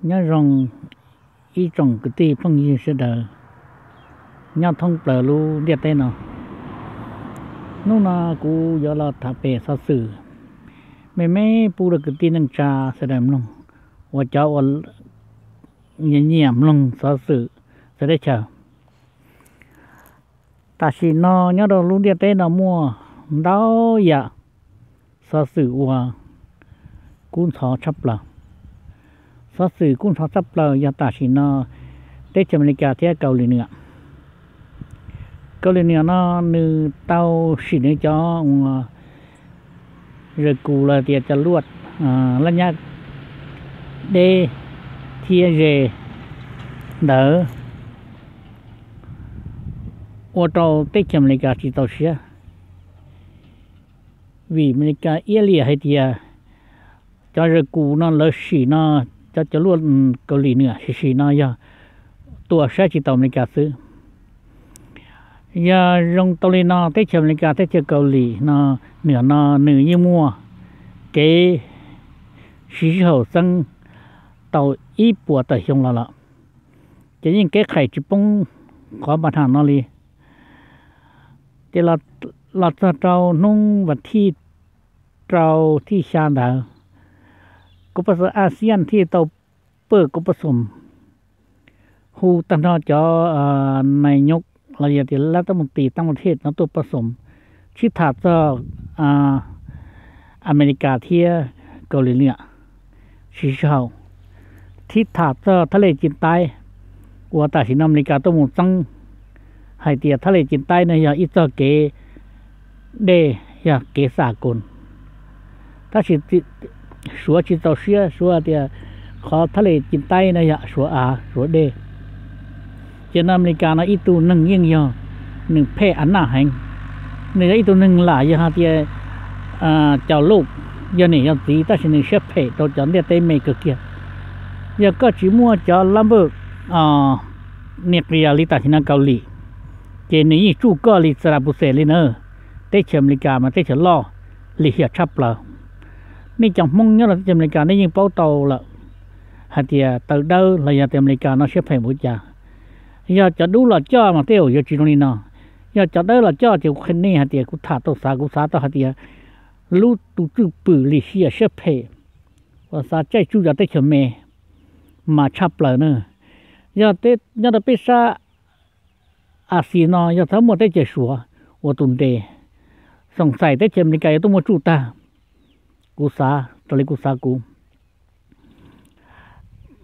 Nyob zoo ib tsoom kwv tij phooj ywg sawv daws nyob thoob plaws lub ntiaj teb no. Hnub no kuv yuav los tham pem xov xwm me me pub rau kwv tij neej tsa sawv daws mloog, uas cov uas nyiam mloog xov xwm txawv teb chaws. Tam sim no nyob rau lub ntiaj teb no muaj ntau yam xov xwm uas kub ntxhov tshaj plaws. Xov xwm kub ntxhov tshaj plaws yog tam sim no teb chaws Amelikas thiab Kaus Lim Nuam. Kaus Lim Nuam no nws tau sim nws cov uas zes kus los tias cov luaj laj nyab deb thiab ze ntawd ua rau teb chaws Amelikas tsis txaus siab, vim Amelikas iab liam hais tias cov zes kus no lawv sim no, cov cov luaj Kaus Lim Nuam sim sim no yog tua saib tsis taus Amelikas xwb. Yog zoo tau li no teb chaws Amelikas teb chaws Kaus Lim no, Nuam no nws yeej muaj kev siv sij hawm txeeb tau ib puas tawm xyoo los lawm, ces yeej kev qhais tsis poob qhov npa ham no li. Ces los txog rau hnub vas thij rau thij xya ntawd, kuv pab xov ASEAN thiaj tau pawj kuv pab xoom hu tag nrho cov nai nyob los yog tias lab tab mus tis tab mus thej no tuaj pab xoom sib tham txog Amelikas thiab Kaus Lim Nuam siv sij hawm sib tham txog thaj le ci taib uas tam sim no Amelikas tuaj mus txeeb hais tias thaj le ci taib no yog ib txoj kev dej, yog kev xa koos. Tab sis Suav tsis txaus siab, Suav tias qhov thaj le ci taib no yog Suav av Suav dej. Ces no Amelikas no ib tug neeg yeej yog nws phem av naj heev. Nws yog ib tug neeg lam yog hais tias caum luj, yog niam yog txiv tab sis nws siab phem rau cov ntiaj teb me kawg kiag. Yog koj tsis muaj cov lab npawj nias qias li tam sim no Kaus Lim, ces nws yeej tsuj koj li Saddam Hussein li na. Teb chaws Amelikas mas teb chaws loj lim hiam tshaj plaws. Nej cov Hmoob nyob rau teb chaws Amelikas nej yeej paub tau lawm hais tias tawv dawb los yog tias Amelikas no siab phem npaum cas. Yog cov dub los coj mas tej zaum yuav tsis zoo li no. Yog cov dawb los coj ces kuv qhia nej hais tias kuv tham tau xav, kuv xav tau hais tias lub tus cwj pwm lim hiam siab phem uas xav caij tsuj cov teb chaws me mas tshaj plaws na. Yog nyob rau peb sab Axias no yog txhob muaj teb chaws Suav ua tus nres, xoom xais teb chaws Amelikas yuav tuaj muaj tsuj tag. Kuv xav raws li kuv xav kuv.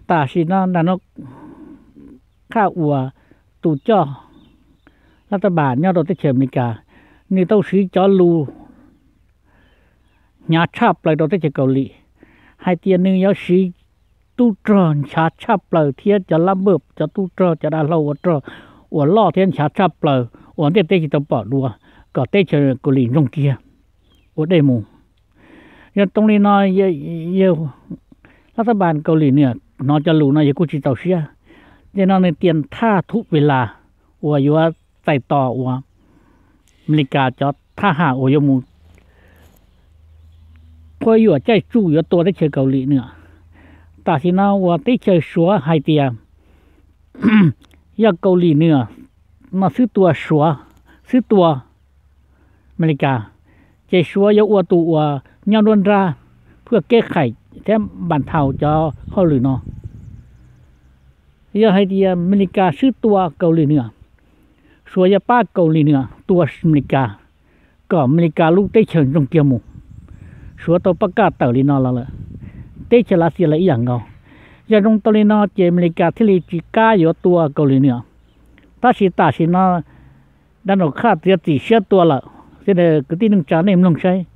Tam sim no nram no qhaj uas tus coj lab tab npas nyob rau teb chaws Amelikas, nws tau siv cov lus hnyav tshaj plaws rau teb chaws Kaus Lim, hais tias nws yuav siv tub rog nchav tshaj plaws thiab cov lab npawj, cov tub rog, cov dav hlau ua rog uas loj thiab nchav tshaj plaws uas ntiaj teb tsis tau pom dua, kom teb chaws Kaus Lim ntsoog kiag ua dej mus. Yog tau li no, lab tab npas Kaus Lim Nuam hnov cov lus no yog kuj tsis txaus siab. Ces no nws tias thaj thuv pes las uas yuav txais tos uas Amelikas cov thab ham uas yuav mus qhuab yuam caij tsuj yuav tua teb chaws Kaus Lim Nuam. Tam sim no uas teb chaws Suav hais tias yog Kaus Lim Nuam no xwb tua Suav, xwb tua Amelikas, ces Suav yuav ua tus uas nyob nruab nrab phwaj keb qhais thiab npas thaus cov hauj lwm no. Yog hais tias Amelikas swb tua Kaus Lim Nuam, Suav yuav pab Kaus Lim Nuam tua Amelikas, kom Amelikas lub teb chaws ntsoog kiag mus. Suav tau pab kaj tawm li no los lawm, teb chaws Lav Xias lawv ib yam nkaus. Yog zoo tau li no ces Amelikas thiaj li tsis kam yuav tua Kaus Lim Nuam. Tab sis tam sim no Donald Trump txiav txim siab tua lawm, kwv tij neej tsa nej mloog saib.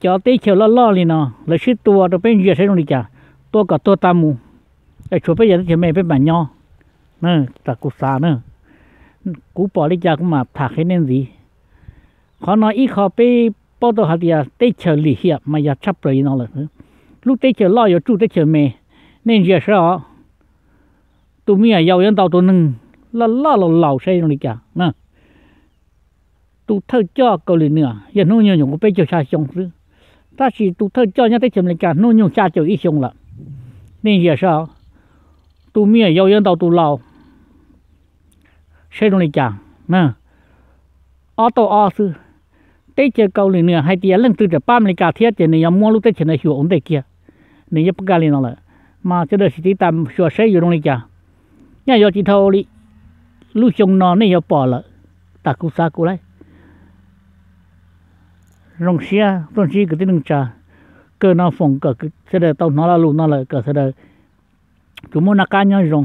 Cov teb chaws loj loj li no lawv sib tua rau peb ntsia saib zoo li cas, tua kom tuag tas mus, es tshuav peb yog teb chaws me peb mam nyob. Kuv xav na, kuv pom li cas kuv mam tham qhia nej ntxiv. Qhov no ib qho peb paub tau hais tias teb chaws lim hiam mas yog tshaj plaws li no lawm. Lub teb chaws loj yuav tsuj teb chaws me, nej ntsia saib os. Tus me nyuam yaus yuav ntaus tus neeg loj loj laus laus saib zoo li cas. Tus thawj coj Kaus Lim Nuam yog hnub nyoog nyuam qhuav peb caug xya xyoo xwb, tab sis tus thawj coj nyob teb chaws Amelikas hnub nyoog xya caum ib xyoo lawm. Nej ntsia saib, tus me nyuam yaus yuav ntaus tus laus, saib zoo li cas. Ob tauj ob xwb. Teb chaws Kaus Lim nws hais tias leej twg tseem pab Amelikas thiab ces nws yuav muab lub teb chaws ntawd xyuas ua ntej kiag. Nws yeej pab kag li no lawm, mas sawv daws sim tiv tas xyuas saib yuav zoo li cas. Nyaj yuav tsis dhau li lub xyoo no nej yuav pom lawm. Tas kuv xav kuv lawm. Zoo siab tuaj ntsib kwv tij neej tsa, kawg no foom kom sawv daws tau hnov lo lus no lawm kom sawv daws tsuas muaj noj qab nyob zoo.